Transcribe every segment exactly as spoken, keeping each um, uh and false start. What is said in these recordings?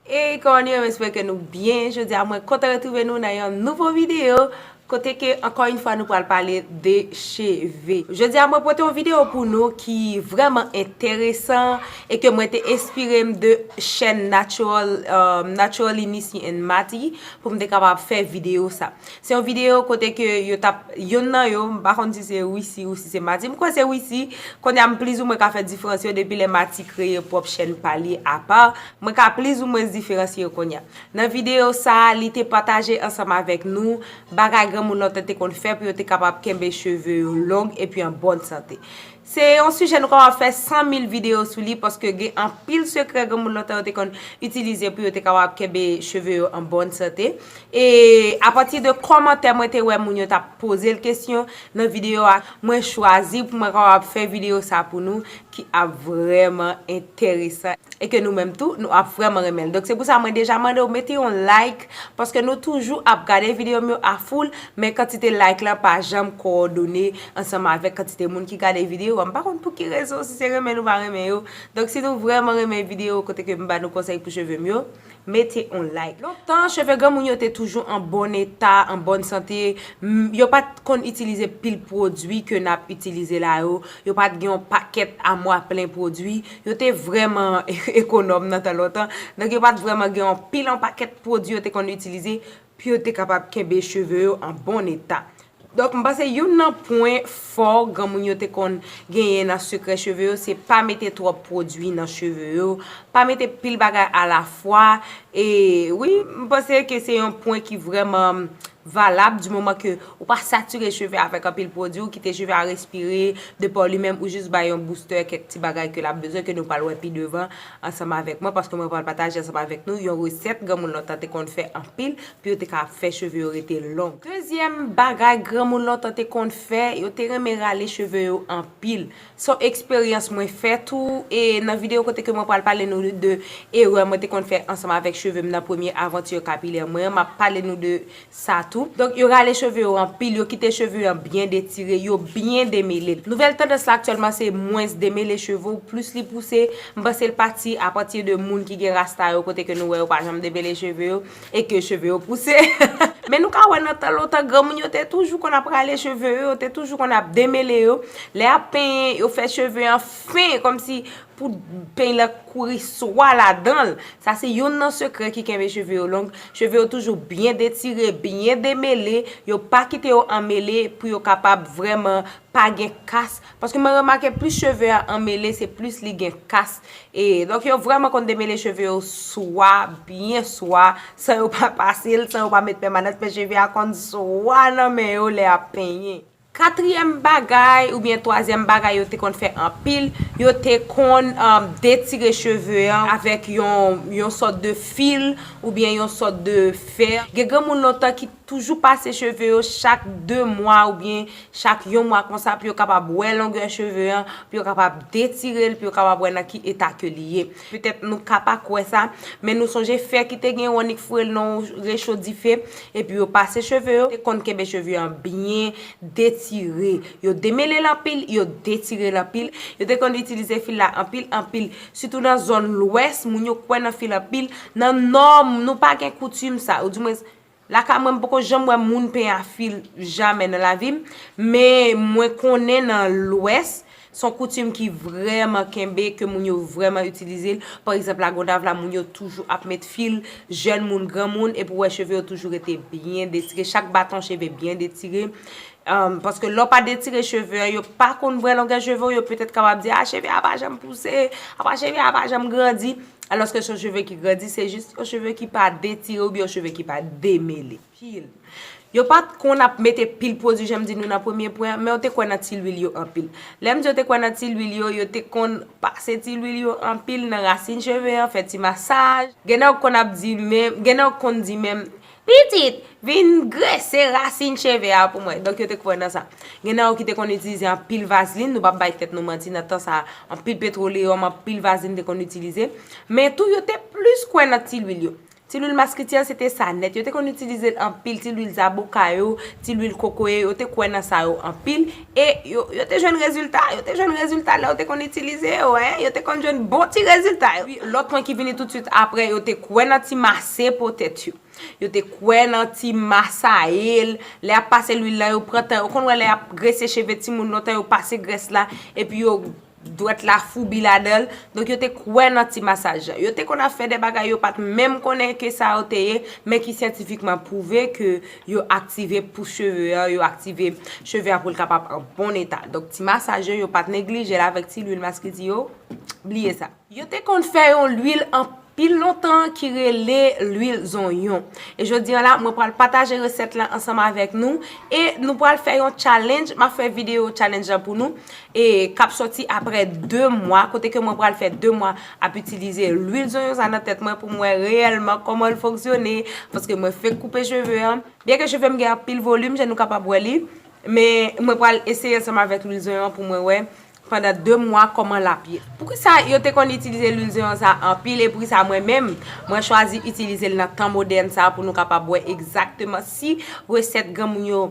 Hey, kòman nou ye? M espere ke nou byen. Jodi a, mwen kontan retwouve nou nan yon nouvo videyo, kote ke, ankò yon fwa, nou pral pale de cheve. Jodi a, mwen pote yon videyo pou nou ki vrèman enteresan e ke mwen te enspire m de chèn Natural, um, Naturally Nissy and Matty pou m te kapab fè videyo sa. Se yon videyo kote ke yo t ap, yonn nan yo, m pa konn si se Wisi ou si se Matty. M kwè se Wisi. Kounye a m plizoumwen ka fè diferans yo depi lè Matty kreye pwòp chèn pa li apa. Mwen ka plizoumwen diferansye yo kounye a. Nan videyo sa a, li te pataje ansanm avèk nou bagay granmoun lontan te konn fè pou yo te kapab kenbe cheve yo long epi an bòn sante. Se yon sijè nou kapab fè san mil videyo sou li, paske gen anpil sekrè granmoun lontan yo te konn itilize pou yo te kapab kenbe cheve yo an bòn sante. E apati de kòmantè mwen te wè moun yo t ap poze l kesyon nan videyo a, mwen chwazi pou mwen kapab fè videyo sa pou nou ki ap vrèman enteresan e ke nou menm tou, nou ap vrèman renmen l. Donk, se pou sa mwen deja mande w mete yon like, paske nou toujou ap gade videyo m yo a full, men kantite like la pa janm kowòdone ansanm avèk kantite moun ki gade videyo a. M pa konn pou ki rezon, si se renmen nou pa renmen yo. Donk, si nou vrèman renmen videyo kote ke m ba nou konsèy pou cheve m yo, mete yon like. Lontan, cheve granmoun yo te toujou an bòn eta, an bòn sante. M, yo pa t konn itilize pil pwodui ke n ap itilize la yo. Yo pa t gen yon pakèt amwa plen pwodui. Yo te vrèman ekonòm nan tan lontan. Donk, yo pa t vrèman gen yon pil, yon pakèt pwodui yo te konn itilize pou yo te kapab kenbe cheve yo an bòn eta. Donk, m panse youn nan pwen fò granmoun yo te konn genyen nan sekrè cheve yo, se pa mete twòp pwodui nan cheve yo, pa mete pil bagay alafwa. E wi, m panse ke se yon pwen ki vrèman valab, di moman ke ou pa satire cheve avèk anpil pwodui, ou kite cheve a respire de pa li menm, ou jis bay yon booster, kèk ti bagay ke l ap bezwen, ke nou pral wè pi devan ansanm avèk mwen, paske mwen pral pataje ansanm avèk nou yon resèt granmoun lontan te konn fè anpil pou yo te ka fè cheve yo rete long. Dezyèm bagay granmoun lontan te konn fè, yo te renmen rale cheve yo anpil. Se yon eksperyans mwen fè tou, e nan videyo kote ke mwen pral pale nou de erè mwen te konn fè ansanm avèk cheve m nan premye avanti kapilè mwen an, m ap pale nou de sa tou. Donk, yo rale cheve yo anpil, yo kite cheve yo byen detire, yo byen demele. Nouvèl tandans la aktyèlman, se mwens demele cheve w, plis li pouse. M panse l pati apati de moun ki gen rasta yo, kote ke nou wè yo pa janm demele cheve yo, e ke cheve yo pouse. Men nou ka wè nan tan lontan, granmoun yo te toujou konn ap rale cheve yo, yo te toujou konn ap demele yo. Lè y ap penyen, yo fè cheve an fen, kòmsi pou peny lan kouri swa ladan l. Sa se youn nan sekrè ki kenbe cheve yo long. Cheve yo toujou byen detire, byen demele. Yo pa kite yo anmele pou yo kapab vrèman pa gen kas. Paske mwen remake plis cheve a anmele, se plis li gen kas. E donk yo vrèman konn demele cheve yo swa, byen swa, san yo pa pase l, san yo pa met pèmanans, men cheve a konn swa nan men yo lè y ap penyen. Katriyèm bagay oubyen twazyèm bagay yo te konn fè anpil, yo te konn, um, detire cheve an avèk yon, yon sòt de fil oubyen yon sòt de fè. Gen granmoun lontan ki toujou pase cheve yo chak de mwa oubyen chak yon mwa konsa pou yo kapab wè longè cheve an, pou yo kapab detire l, pou yo kapab wè nan ki eta ke li ye. Petèt nou ka pa kwè sa, men nou sonje fè ki te gen Onik Fwel nan recho dife, epi yo pase cheve yo, te konn kenbe cheve an byen detire. Yo demele l anpil, yo detire l anpil. Yo te konn itilize fil la anpil, anpil. Sitou nan zòn lwès, moun yo kwè nan fil anpil. Nan nò, nou pa gen koutim sa. Ou di mwen, lakay mwen, m poko janm wè moun penyen a fil jamè nan lavi m. Men mwen konnen nan lwès, se yon koutim ki vrèman kenbe, ke moun yo vrèman itilize l. Pa egzanp, Lagonav la, moun yo toujou ap met fil, jèn moun, granmoun, epi w wè cheve yo toujou rete byen detire. Chak baton cheve byen detire. Um, paske lè w pa detire cheve an, yo pa konn vrè longè cheve w, yo petèt kapab di, "A, cheve a pa janm pouse, apa cheve a pa janm grandi." Alòske se yon cheve ki grandi, se jis yon cheve ki pa detire oubyen yon cheve ki pa demele. Pil. Yo pa t konn ap mete pil pwodui, jan m di nou nan premye pwen an, men yo te kwè nan ti lwil yo anpil. Lè m di yo te kwè nan ti lwil yo, yo te konn pase ti lwil yo anpil nan rasin cheve an, fè ti masaj. Gen nan yo konn ap di menm, gen nan yo konn di menm, "Pitit, vin grese rasin cheve a pou mwen." Donk, yo te kwè nan sa. Gen nan yo ki te konn itilize anpil vazlin, nou p ap bay tèt nou manti, nan tan sa a, anpil petwoleyòm, anpil vazlin te konn itilize. Men tou, yo te plis kwè nan ti lwil yo. Ti lwil maskritye an, se te sa nèt. Yo te konn itilize l anpil, ti lwil zaboka yo, ti lwil kokoye, yo te kwè nan sa yo anpil. E yo, yo te jwenn rezilta, yo te jwenn rezilta lè yo te konn itilize yo, en. Yo te konn jwenn bon ti rezilta yo. Epi lòt pwen ki vini toutswit apre, yo te kwè nan ti mase potèt yo. Yo te kwè nan ti masaye l. Lè y ap pase lwil la, yo pran tan. Ou konn wè lè y ap grese cheve timoun lontan, yo pase grès la, epi yo dwèt la foubi ladan l. Donk, yo te kwè nan ti masaj lan. Yo te konn ap fè de bagay yo pa t menm konnen ke sa yo te ye, men ki syantifikman pwouve ke yo aktive pous cheve an, yo aktive cheve an pou l kapab an bon eta. Donk, ti masaj yo, yo pa t neglije l avèk ti lwil maskritye yo. Bliye sa. Yo te konn fè yon lwil anpil lontan ki rele lwil zonyon. E jodi a la, mwen pral pataje resèt la ansanm avèk nou. E nou pral fè yon challenge. M ap fè videyo challenge la pou nou. E k ap sòti apre de mwa, kote ke mwen pral fè de mwa ap itilize lwil zonyon sa nan tèt mwen pou m wè reyèlman kòman l fonksyone. Paske mwen fenk koupe cheve an. Byenke cheve m gen anpil volim, jan nou kapab wè li. Men mwen pral eseye ansanm avèk lwil zonyon an pou mwen wè pandan de mwa kòman l ap ye. Poukisa yo te konn itilize lwil zonyon sa anpil e poukisa mwen menm, mwen chwazi itilize l nan tan modèn sa pou nou kapab wè egzakteman si resèt granmoun yo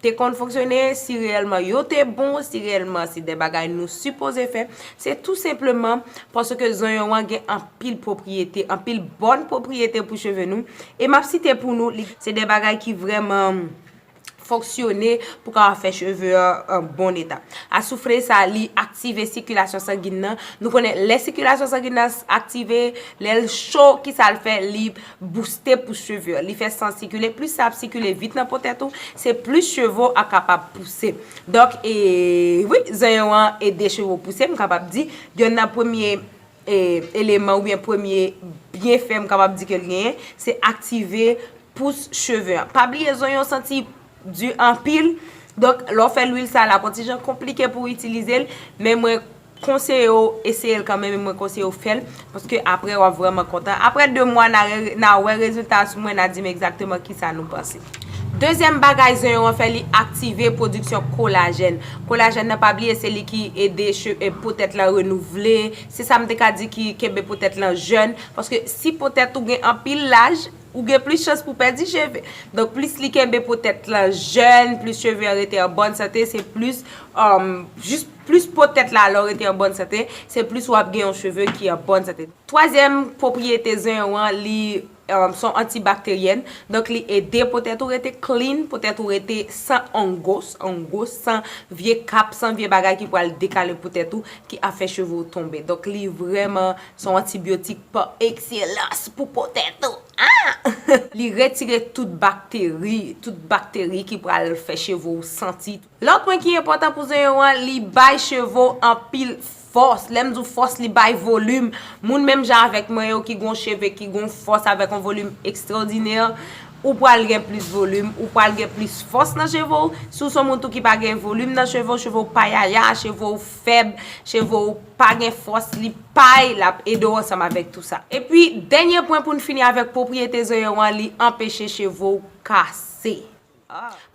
te konn fonksyone, si reyèlman yo te bon, si reyèlman se de bagay nou sipoze fè. Se tou senpleman paske zonyon an gen anpil pwopriyete, anpil bòn pwopriyete pou cheve nou. E m ap site pou nou, li, se de bagay ki vrèman fonksyone pou kapab fè cheve an an bon eta. Asoufle sa, li aktive sikilasyon sangin nan. Nou konnen lè sikilasyon sangin nan s-, aktive, lè l cho, kisa l fè? Li bouste pous cheve an. Li fè san sikile. Plis sa ap sikile vit nan po tèt ou, se plis cheve w ap kapab pouse. Donk, e, wi, zonyon an ede cheve w pouse, m kapab di, yonn nan premye e, eleman oubyen premye byenfè m kapab di ke l genyen, se aktive pous cheve an. Pa bliye zonyon santi di anpil. Donk, lè w fè lwil sa, l ap yon ti jan konplike pou w itilize l, men mwen konseye w eseye l kanmenm, e mwen konseye w fè l, paske apre w ap vrèman kontan. Apre de mwa, n a re-, n a wè rezilta a sou mwen, n a di m egzakteman kisa nou panse. Dezyèm bagay zonyon an fè, li aktive pwodiksyon kolajèn. Kolajèn nan, pa bliye, se li ki ede che-, e, po tèt lan renouvle. Se sa m te ka di ki kenbe po tèt lan jèn. Paske si po tèt ou gen anpil laj, ou gen plis chans pou pèdi cheve. Donk, plis li kenbe po tèt lan jèn, plis cheve an rete an bòn sante, se plis, um, jis plis po tèt la, lè w rete an bòn sante, se plis w ap gen yon cheve ki an bòn sante. Twazyèm pwopriyete zonyon an, li, um, se yon antibakteryèn. Donk, li ede po tèt ou rete clean, po tèt ou rete san hongos, hongos, san vye kap, san vye bagay ki pral dekale po tèt ou, ki ap fè cheve w tonbe. Donk, li vrèman se yon antibyotik pa ekselans pou po tèt ou. Ah! Li retire tout bakteri, tout bakteri ki pral fè cheve w santi. Lòt pwen ki enpòtan pou zonyon an, li bay cheve w anpil fòs. Lè m di w fòs, li bay volim. Moun menm jan avèk mwen yo ki gon cheve, ki gon fòs avèk yon volim ekstraòdinè, ou pral gen plis volim, ou pral gen plis fòs nan cheve w. Si w se yon moun tou ki pa gen volim nan cheve w, cheve w payaya, cheve w fèb, cheve w pa gen fòs, li pay, l ap ede w ansanm avèk tou sa. Epi, dènye pwen pou n fini avèk pwopriyete zonyon an, li anpeche cheve w kase.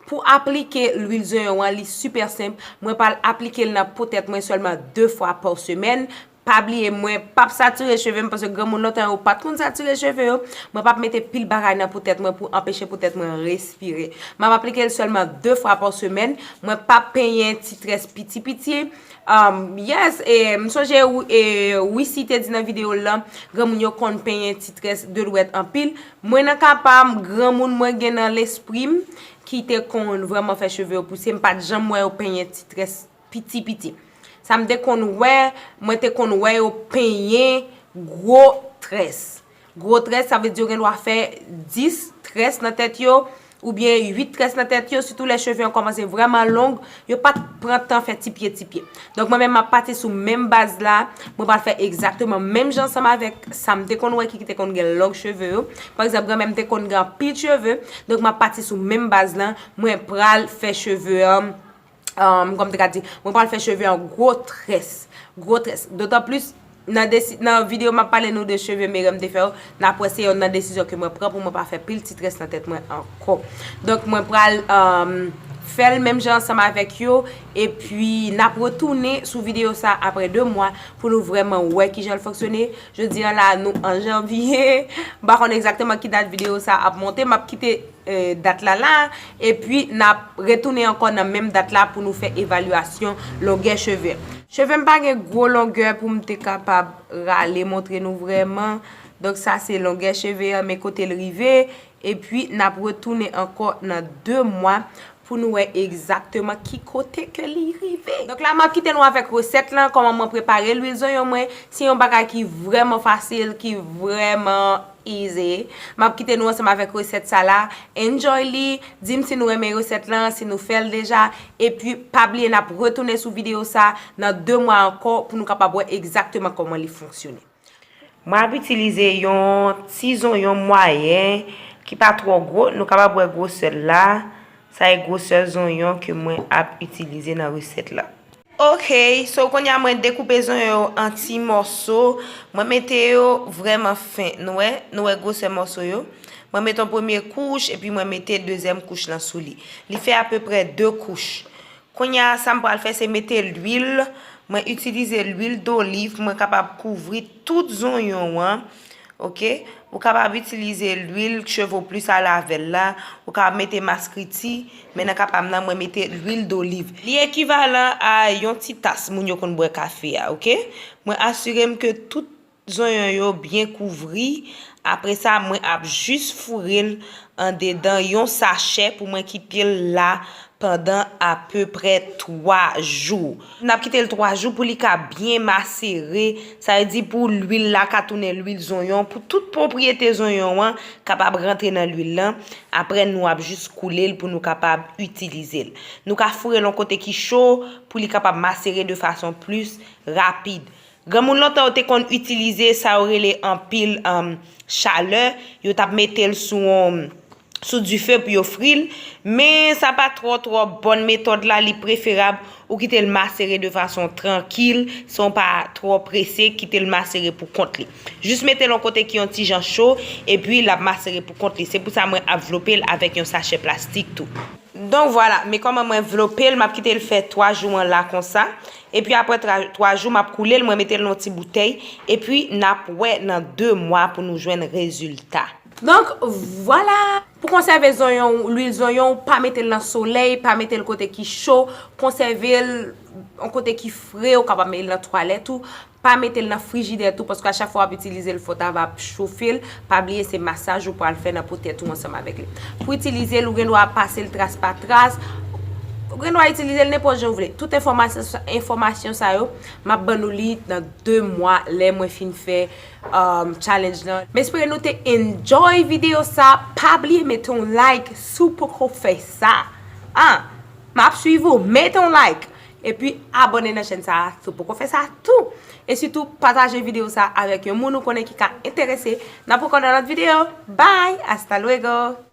Pou aplike lwil zonyon an, li sipè senp. Mwen pral aplike l nan po tèt mwen sèlman de fwa pa semèn. Pa bliye, mwen p ap satire cheve m, paske granmoun lontan yo pa t konn satire cheve yo. Mwen p ap mete pil bagay nan po tèt mwen pou anpeche po tèt mwen respire. M ap aplike l sèlman de fwa pa semèn. Mwen p ap penyen ti très piti piti. Um, yes, e, m sonje, e, Wisi te di nan videyo l lan, granmoun yo konn penyen ti très de dwèt anpil. Mwen nan ka pa m, granmoun mwen gen nan lespri m ki te konn vrèman fè cheve yo pouse. M pa t janm wè yo penyen ti très piti piti. Sa m te konn wè, mwen te konn wè yo penyen gwo très. Gwo très, sa vle di yo gen dwa fè dis très nan tèt yo, oubyen uit très nan tèt yo, sitou lè cheve an kòmanse vrèman long, yo pa t pran tan fè ti pye, ti pye. Donk, mwen menm, m ap pati sou menm baz la, mwen pral fè egzakteman menm jan ansanm avèk sa m te konn wè ki, ki te konn gen long cheve yo. Pa egzanp, granmè m te konn gen anpil cheve, donk m ap pati sou menm baz la, mwen pral fè cheve an, um, kòm te ka di, mwen pral fè cheve an gwo très, gwo très. Dotan plis, nan desi-, nan videyo m ap pale nou de cheve m e m te fè yo, n ap wè se yonn nan desizyon ke mwen pran pou mwen pa fè pil ti très nan tèt mwen ankò. Donk, mwen pral, um, Fè l menm jan ansanm avèk yo, epi n ap retounen sou videyo sa apre de mwa pou nou vrèman wè kijan l fonksyone. Jodi a la, nou an janvye, m pa konn egzakteman ki dat videyo sa ap monte, m ap kite eh, dat la la, epi n ap retounen ankò nan menm dat la pou nou fè evalyasyon longè cheve. Cheve m pa gen gwo longè pou m te kapab rale montre nou vrèman. Donk sa se longè cheve an, men kote l rive, epi n ap retounen ankò nan de mwa pou nou wè egzakteman ki kote ke li rive. Donk la, m ap kite nou avèk resèt lan, kòman mwen prepare lwil zonyon mwen. Se yon bagay ki vrèman fasil, ki vrèman easy. M ap kite nou ansanm avèk resèt sa la. Enjoy li. Di m si nou renmen resèt lan, si nou fè l deja. Epi, pa bliye n ap retounen sou videyo sa nan de mwa ankò pou nou kapab wè egzakteman kòman li fonksyone. Mwen ap itilize yon ti zonyon mwayen ki pa twò gwo. Nou kapab wè gwosè l la. Sa e gwosè zonyon ke mwen ap itilize nan resèt la. Ok, so kounye a mwen dekoupe zonyon yo an ti mòso. Mwen mete yo vrèman fen. Nou wè, nou wè gwosè mòso yo. Mwen mete yon premye kouch, epi mwen mete dezyèm kouch lan sou li. Li fè apeprè de kouch. Kounye a, sa m pral fè, se mete lwil. Mwen itilize lwil doliv pou mwen kapab kouvri tout zonyon an. Ok? Ou kapab itilize lwil Cheveux Plus a lavèl la. Ou kapab mete maskriti, men nan ka pa m nan, mwen mete lwil doliv. Li ekivalan a yon ti tas moun yo konn bwè kafe a, ok? Mwen asire m ke tout zonyon yo byen kouvri. Apre sa, mwen ap jis foure l andedan yon sachè pou mwen kite l la pandan apeprè twa jou. N ap kite l twa jou pou li ka byen masere. Sa vle di pou lwil la ka tounen lwil zonyon, pou tout pwopriyete zonyon an kapab rantre nan lwil lan. Apre, nou ap jis koule l pou nou kapab itilize l. Nou ka foure l yon kote ki cho pou li kapab masere de fason plis rapid. Granmoun lontan yo te konn itilize sa yo rele anpil, um, chalè, yo t ap mete l sou, um, sou dife pou yo fri l, men sa pa twò twò bòn metòd la, li preferab ou kite l masere de fason trankil, san w pa twò prese, kite l masere pou kont li. Jis mete l yon kote ki yon ti jan cho, epi l ap masere pou kont li. Se pou sa mwen ap vlope l avèk yon sachè plastik tou. Donk vwala, men kòman mwen vlope l, m ap kite l fè twa jou an la konsa. Epi apre tra- twa jou, m ap koule l, mwen mete l nan yon ti boutèy. Epi n ap wè nan de mwa pou nou jwenn rezilta. Donk vwala, pou konsève zonyon, lwil zonyon, pa mete l nan solèy, pa mete l kote ki cho, konsève l yon kote ki fre, ou kapab mete l nan twalèt ou, pa mete l nan frijidè tou, paske a chak fwa w ap itilize l, fò w ta va chofe l. Pa bliye se masaj ou pral fè nan po tèt ou ansanm avèk li. Pou itilize l, ou gen dwa pase l tras pa tras. Ou gen dwa itilize l nenpòt jan w vle. Tout enfòmasyon, enfòmasyon sa yo, m ap ban nou li nan de mwa lè mwen fin fè, um, challenge lan. M espere nou te enjoy videyo sa. Pa bliye mete yon like si w poko fè sa. Ah, m ap swiv ou. Mete yon like. Epi abòne nan chèn sa a si w poko fè sa tou. E sitou, pataje videyo sa a avèk yon moun ou konnen ki ka enterese. N ap wè w nan lòt videyo. Bye! Hasta luego!